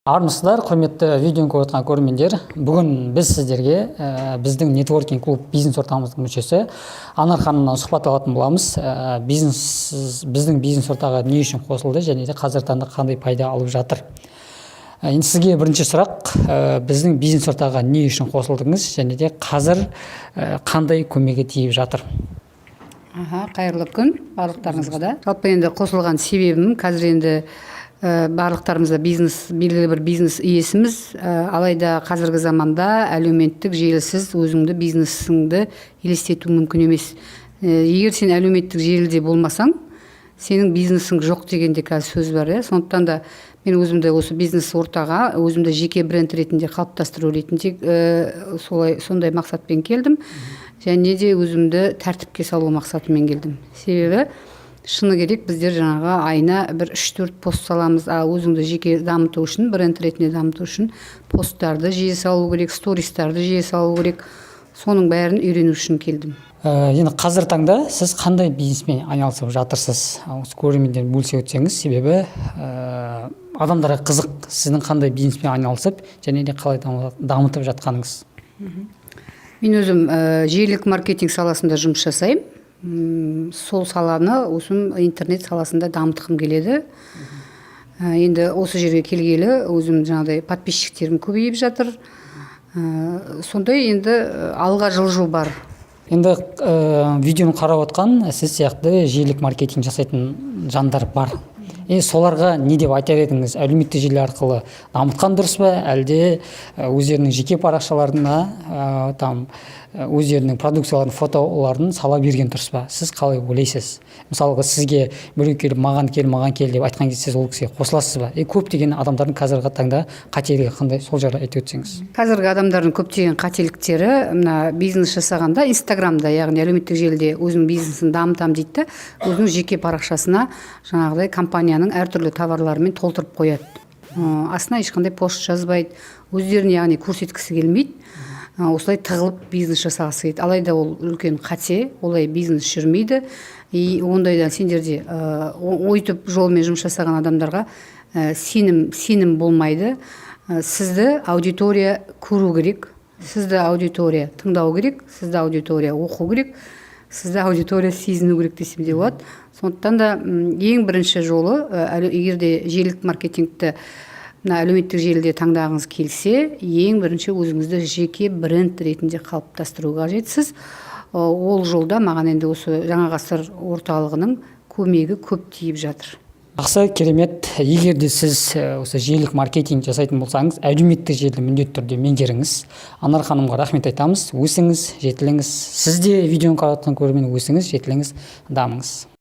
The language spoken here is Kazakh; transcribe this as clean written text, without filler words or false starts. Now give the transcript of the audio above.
Армысыздар, құрметті видеоны көріп отырған көрермендер! Бүгін біз сіздерге біздің нетворкинг клуб бизнес ортамыздың мүшесі Анар ханымнан сұхбат алатын боламыз. Біздің бизнес ортаға не үшін қосылды және де қазіргі таңда қандай пайда алып жатыр? Енді сізге бірінші сұрақ: біздің бизнес ортаға не үшін қосылдыңыз және де қазір қандай көмегі тиіп жатыр? Аха, қайырлы күн барлықтарыңызға да. Жалпы, енді қосылған себебім, қазір енді барлықтарымыз да бизнес, белгілі бір бизнес иесіміз. Алайда қазіргі заманда әлеуметтік желісіз өзіңді, бизнесіңді елестету мүмкін емес. Егер сен әлеуметтік желіде болмасаң, сенің бизнесің жоқ деген де қазір сөз бар, иә. Сондықтан да мен өзімді осы бизнес ортаға, өзімді жеке бренд ретінде қалыптастыру ретінде, солай, сондай мақсатпен келдім және де өзімді тәртіпке салу мақсатымен келдім. Себебі, шыны керек, біздер жаңағы айына бір үш төрт пост саламыз, а өзіңді жеке дамыту үшін, бренд ретінде дамыту үшін посттарды жиі салу керек, стористарды жиі салу керек. Соның бәрін үйрену үшін келдім. Енді қазіргі таңда сіз қандай бизнеспен айналысып жатырсыз? Осы көрермендермен бөлісе өтсеңіз, себебі адамдарға қызық сіздің қандай бизнеспен айналысып және де қалай дамытып жатқаныңыз. Мен өзім желілік маркетинг саласында жұмыс жасаймын. Сол саланы осы интернет саласында дамытқым келеді. Енді осы жерге келгелі өзім жаңағыдай подписчиктерім көбейіп жатыр. Сондай енді алға жылжу бар. Енді видеоны қарап отқан сіз сияқты желілік маркетинг жасайтын жандар бар. Енді соларға не деп айтар едіңіз? Әлеуметтік желі арқылы дамытқан дұрыс па, әлде өздерінің жеке парақшаларына там өздерінің продукцияларын, фотоларын сала берген дұрыс па? Сіз қалай ойлайсыз? Мысалға, сізге біреу келіп, «Маған кел, маған кел» деп айтқан кезде, сіз ол кісіге қосыласыз ба? И көптеген адамдардың қазіргі таңда қателігі қандай, сол жайлы айтып өтсеңіз. Қазіргі адамдардың көптеген қателіктері мына бизнес жасағанда Инстаграмда, яғни әлеуметтік желіде өзінің бизнесін дамытамын дейді да, өзінің жеке парақшасына жаңағыдай компанияның әртүрлі товарларымен толтырып қояды. Астына ешқандай пост жазбайды, өздерін, яғни, көрсеткісі келмейді. Осылай тығылып бизнес жасағысы келеді. Алайда ол үлкен қате, олай бизнес жүрмейді. И ондайдан сендерде өйтіп жолмен жұмыс жасаған адамдарға сенім болмайды. Сізді аудитория көру керек, сізді аудитория тыңдау керек, сізді аудитория оқу керек, сізді аудитория сезіну керек десем де болады. Сондықтан да ең бірінші жолы, егер де желілік маркетингті мына әлеуметтік желіде таңдағыңыз келсе, ең бірінші өзіңізді жеке бренд ретінде қалыптастыру қажетсіз. Ол жолда маған енді осы Жаңа ғасыр орталығының көмегі көп тиіп жатыр. Жақсы, керемет. Егер де сіз осы желілік маркетинг жасайтын болсаңыз, әлеуметтік желіні міндетті түрде меңгеріңіз. Анар ханымға рахмет айтамыз. Өсіңіз, жетіліңіз. Сіз де, видеоны қарап жатқан көрермен, өсіңіз, жетіліңіз, дамыңыз.